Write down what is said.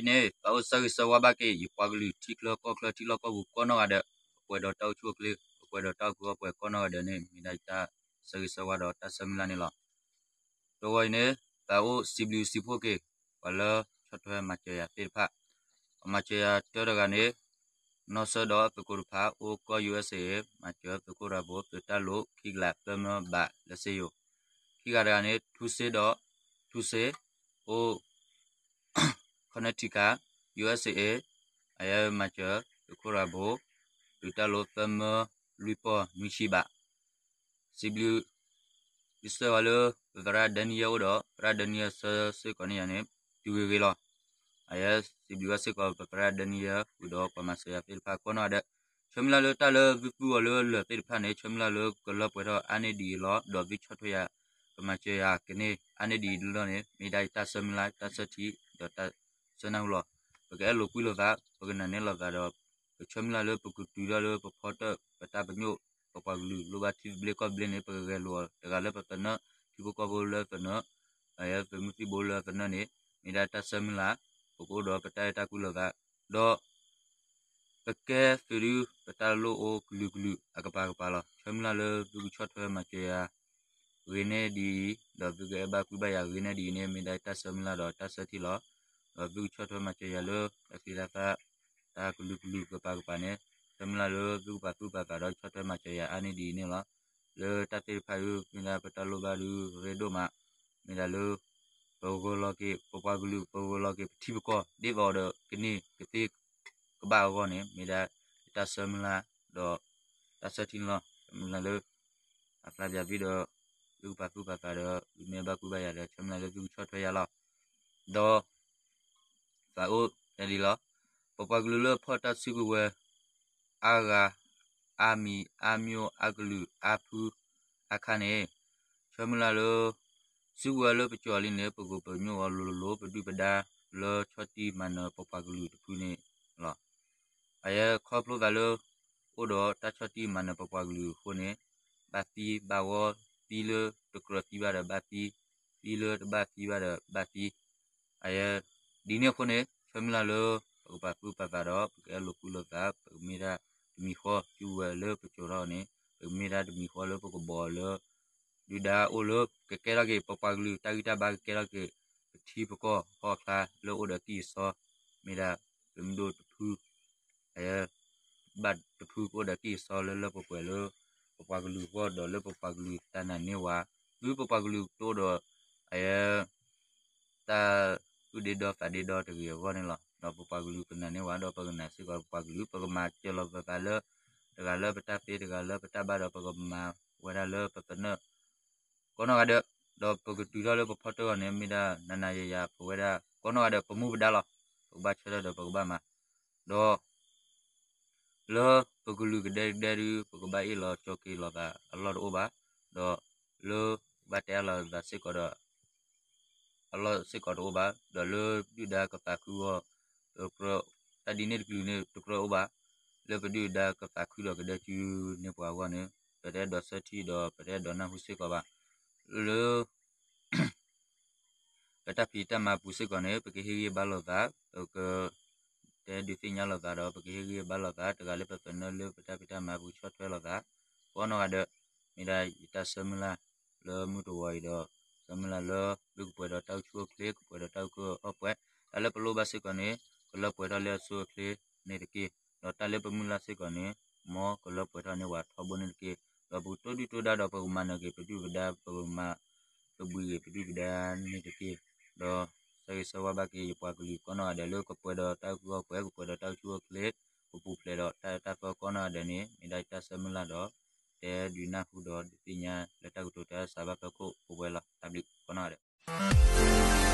န့ၣ် ပအိၣ်ဆၢဂ့ၤဆၢဝါဘၣ်က့ၤ ယပှၤကလုာ်ထံချၢကီၢ်ချၢထံလီၢ်ကီၢ်ပူၤကိးနီၢ်ဂၤဒဲး, ပပှဲၤဒီးတၢ်အိၣ်ဆူၣ်အိၣ်ချ့, ပပှဲၤဒီးတၢ်အိၣ်ကူအိၣ်ပှဲၤကိးနီၢ်ဂၤဒဲးန့ၣ် မ့ၢ်ဒၣ်ယတၢ်ဆၢဂ့ၤဆၢဝါဒီးတၢ်ဆၢမုၢ်လၢ်န့ၣ်လီၤ. တဂီၤအံၤန့ၣ် ပအိၣ်စံးဘျုးစံးဖှိၣ်က့ၤ ပှၤလၢဆီၣ်ထွဲမၤစၢၤယၤသ့ၣ်တဖၣ်, ပှၤမၤစၢၤယၤတၢတဂၤန့ၣ် နီၢ်စၢဒီးအသုးကိးတဖၣ် အိၣ်ကီၢ် ယူၢ်အၢၣ်စ့ၣ်အ့ မၤစၢၤသုးခိၣ်ရၤဘိ သုးတၢ်လိၣ်ခံကလးသၢမၢဘးလၢစ့ယိၤ, ခံဂၤတဂၤန့ၣ် ထူစ့ဒီး ထူစ့ အိၣ် Connecticut, ယူၢ်အၢၣ်စ့ၣ်အ့, အယဲမၤစၢၤသုးခိၣ်ရၤဘိ သုးတၢ်လိၣ်သၢမၢလွံၢ်ပီၢ်နွံဆံဘး စံးဘျုး ဒ်သိးဝဲလၢ ပသရၣ်ဒၢနံယဲၢ်အိၣ်ဒီး သရၣ်ဒၢနံယဲၢ်ဆၢစ့ၢ်ကီးန့ၣ်ယၤန့ၣ် တုၤဂ့ၤဂ့ၤလီၤ. အယဲစံးဘျုးဘၣ်စ့ၢ်ကီး ပသရၣ်ဒၢနံယဲၢ်ဃုာ်ဒီးပှၤမၤစၢၤယၤသ့ၣ်တဖၣ်ကိးနီၢ်ဂၤဒဲး, ဆၢမုၢ်လၢ်လၢတၢ်လၢသုသူအီၤလၢလၢၢ်သ့ၣ်တဖၣ်န့ၣ် ဆၢမုၢ်လၢ်လၢကလၢပှဲၤထီၣ်အါန့ၢ်ဒ်အံၤလီၤ. ဒီးသုဆီၣ်ထွဲယၤ ကမၤစၢၤယၤကန့ၢ်အါန့ၢ်ဒ်အံၤလီၤန့ၣ် မ့ၢ်ဒၣ်ယတၢ်ဆၢမုၢ်လၢ် တၢ်ဆၢထံ ဒီးတၢ်ဆၢနၢ်ဟူလီၤ. ပကအဲၣ်လိာ်ကွံလိာ်သး, ပကနာ်န့ၢ်လိာ်သးဒီး ပဆၢမုၢ်လၢ်လၢပကတုၤထီၣ်လၢပဖီတၢၣ် ပတၢ်ပညိၣ် ပပှၤကလုာ်လိၣ်ဘၣ်ထံသဘျ့ကီၢ်သဘျ့န့ၣ် ပကဂဲၤလိာ်အီၤ တဂၤလၢပသနၢၣ် ထံဖိကီၢ်ဖိလၢသနၢၣ် အသုးမုၢ်သံၣ်ဘိလၢသနၢၣ်န့ၣ် မ့ၢ်ဒၣ်တၢ်ဆၢမုၢ်လၢ်, ပကအိၣ်ဒီးပတၢ်အဲၣ်တၢ်ကွံလိာ်သး, ဒီး ပကဲသုးဒု ပတၢ်လိၣ်အိၣ်ကလုာ်ကလုာ်အကပၤကပၤလီၤ. ဆၢမုၢ်လၢ်လၢသုကဆီၣ်ထွဲမၤစၢၤယၤ ဂ့ၤန့ၢ်ဒ်အံၤ, ဒီးသုကအဲၣ်ဘၣ်ကွံဘၣ်ယၤဂ့ၤန့ၢ်ဒ်အံၤန့ၣ် မ့ၢ်ဒၣ်တၢ်ဆၢမုၢ်လၢ်ဒီးတၢ်ဆၢထံလီၤ. ဒီးသုကဆီၣ်ထွဲမၤစၢၤယၤလၢ တၢ်သ့တၢ်သၣ် တၢ်ကလုာ်ကလုာ်ကပၤကပၤန့ၣ် ဆၢမုၢ်လၢ်လၢသုကပာ်သူၣ်ပာ်သးဒီးဆီၣ်ထွဲမၤစၢၤယၤအါန့ၢ်ဒ်အံၤန့ၣ်လီၤ. လၢတၢ်သ့ၣ်တဖၣ်ဒု မ့ၢ်ဒၣ်ပတၢ်လိၣ်ဘၣ်ဒု ရ့ဒိၣ်မး, မ့ၢ်ဒၣ်လၢ ပဂၢၤလီၤက့ၤ ပပှၤကလုာ် ပဂၢၤလီၤက့ၤပထံပကီၢ် ဒ်သိးဒီးကန့ၢ်ကသ့ကဘၣ်အဂီၢ်န့ၣ် မ့ၢ်ဒၣ်ယတၢ်ဆၢမုၢ်လၢ် ဒီးတၢ်ဆၢထံန့ၣ်လီၤ. ဆၢမုၢ်လၢ်လၢ အဖျါပၠးသုဒီး သုကပာ်သူၣ်ပာ်သးဒီး သုမ့ၢ်ဘၣ်ကွံဘၣ်ယၤဒီး ဆၢမုၢ်လၢ်လၢသုကဆီၣ်ထွဲယၤလီၤ. ဒီး သးအိၣ်တဲဒ်လီၤ. ပပှၤကလုာ်လၢဖီၣ်တၢ်စုကဝဲၤ အါဂၤ အါမံၤ အါမျိၣ် အါကလုာ် အါဖု အါခါန့ၣ် ဆၢမုၢ်လၢ်လၢ စုကဝဲၤလၢပစိာ်အီၤလံန့ၣ် ပကပညိၣ်အီၤလိၤလိၤ ပဒုၣ်ပဒါလၢဆီၣ်တံၢ်မၤနၢၤပပှၤကလုာ်တဖုန့ၣ်လီၤ. အယဲခီဖျိသးလၢ အိၣ်ဒီးတၢ်ဆီၣ်တံၢ်မၤနၢၤပပှၤကလုာ်အဃိန့ၣ် ဘၣ်သံဘၣ်ဂီၢ် သံလၢတကြၢးသံဘၣ်ဒီးဘၣ်သံ, သံလၢတဘၣ်သံဘၣ်ဒီးဘၣ်သံ အယဲ ဒ်န့ၣ်အဃိန့ၣ် ဆၢမုၢ်လၢ်လၢ ပကပာ်သူၣ်ပာ်သးဒီး ပကအဲၣ်လိာ်ကွံလိာ်သး ပကမ့ၢ်ဒၣ်တမံၤဃီ စုကဝဲၤလၢပစိာ်ထီၣ်န့ၣ် ပကမ့ၢ်ဒၣ်တမံၤဃီလၢပကဘီလၢ ဒုၣ်ဒါအိၣ်လၢ ကကဲထီၣ်က့ၤ ပပှၤကလုာ်တၢ်ဂံၢ်တၢ်ဘါ ကကဲထီၣ်က့ၤ ပထံပကီၢ်ဟီၣ်ချါလၢအိၣ်ဒီးအကံၢ်အစီ မ့ၢ်ဒၣ် သုးမုၢ်ဒိၣ်တဖု အယဲ ဘၣ်တဖုကအိၣ်ဒီးအကံၢ်အစီလၢလၢပှဲၤပှဲၤလၢ ပပှၤကလုာ်အဂီၢ်ဒီးလၢပပှၤကလုာ်တၢ်နာ်န့ၢ်ဝဲ သုပပှၤကလုာ်တအိၣ်ဒီး အယဲ တၢ်သူၣ်ဒ့ဒီသးဒ့ဒီတဂ့ၤအဂီၢ်န့ၣ်လီၤ. ဒီးပပှၤကလုာ်ပနာ်န့ၢ်ဝဲဒီးပကနာ်စ့ၢ်ကီးပပှၤကလုာ် ပကမၤစၢၤလီၤပသးလၢ တဂၤလၢပတၢ်သ့တဂၤလၢပတၢ်ဘၣ်ဒီးပကမၤဝဲဒၣ်လၢပသနၢၣ် ကိးနီၢ်ဂၤဒဲး ဒီးပကတုၤထီၣ်လၢပဖီတၢၣ်အဂီၢ်န့ၣ် မ့ၢ်ဒၣ်နၤနၤယၤယၤ ပဝဲဒၣ်ကိးနီၢ်ဂၤဒဲး ပမူပဒါလီၤ. ပကဘၣ်ဆၢထၢၣ်ဒီးပကဘၣ်မၤ ဒီး လၢပကလုာ်ကဒဲကဒဲဒု ပကဘၣ်အ့ၣ်လိာ်ဆိးက့လိာ်သးအလီၢ်တအိၣ်ဘၣ်, ဒီးလၢပဘၣ်တဲအါလိာ်သးစ့ၢ်ကီးဒီး အလီၢ်စ့ၢ်ကီးတအိၣ်ဘၣ်, ဒီးလၢဒုၣ်ဒါကသးခုအဂီၢ် တကြၢး တၢ်ဒ်န့ၣ်တကလုာ်န့ၣ် တကြၢးအိၣ်ဘၣ်, လၢပဒုၣ်ဒါကသးခုဒီးကဒဲကၠူန့ၢ်ပှၤအဂီၢ်န့ၣ် ပတအဲၣ်ဒိးဆၢထံဒီးပတအဲၣ်ဒိးနၢ်ဟူစ့ၢ်ကီးဘၣ်, လၢ ပတၢ်ဖံးတၢ်မၤပူၤစ့ၢ်ကီးန့ၣ် ပကဟ့ၣ်ဂံၢ်ဘါလိာ်သး, ပက တဲဒုးသ့ၣ်ညါလိာ်သးဒီး ပကဟ့ၣ်ဂံၢ်ဘါလိာ်သး တဂၤလၢပသနၢၣ်လၢပတၢ်ဖံးတၢ်မၤပူၤဆီၣ်ထွဲလိာ်သး, ကိးနီၢ်ဂၤဒဲး, မ့ၢ်ဒၣ်ယတၢ်ဆၢမုၢ်လၢ် လၢမုၢ်တဝီၤအံၤဒီး ဆၢမုၢ်လၢ်လၢ သုကပှဲၤဒီးတၢ်အိၣ်ဆူၣ်အိၣ်ချ့ ကပှဲၤဒီးတၢ်အိၣ်ကၢအိၣ်ပှဲၤ, တၢ်လၢပလိၣ်ဘၣ်စ့ၢ်ကီးန့ၣ် ကလၢပှဲၤထီၣ်လၢအဆိအချ့န့ၣ်တက့ၢ်, ဒီးတၢ်လၢပမုၢ်လၢ်စ့ၢ်ကီးန့ၣ် မ်ကလၢပှဲၤထီၣ်န့ၢ်ဝဲထီဘိန့ၣ်တက့ၢ်, ဒီးပကတိၢ်ဒုၣ်တိၢ်ဒါဒီးပကမၤနၢၤက့ၤ ပဒုၣ်ပဒါ ပကမၤ ပဘှံးက့ၤပဒုၣ်ပဒါန့ၣ်တက့ၢ်, ဒီးဆၢဂ့ၤဆၢဝါဘၣ်က့ၤယပှၤကလုာ်ကိးနီၢ်ဂၤဒဲးလၢကပှဲၤဒီးတၢ်အိၣ်ဆူၣ်အိၣ်ချ့ ကပူၤဖျဲးဒီးတၢ်အၢတၢ်သီကိးနီၢ်ဂၤဒဲးန့ၣ် မ့ၢ်ဒၣ်ယတၢ်ဆၢမုၢ်လၢ်ဒီး တဲဒုးနၢ်ဟူဒီးဒုးသ့ၣ်ညါလၢတၢ်ကတိၤတၢ်စးဘၣ်ဖၢခိၣ်ပဝဲလီၤ. တၢ်ဘျုးကိးနီၢ်ဂၤဒဲး.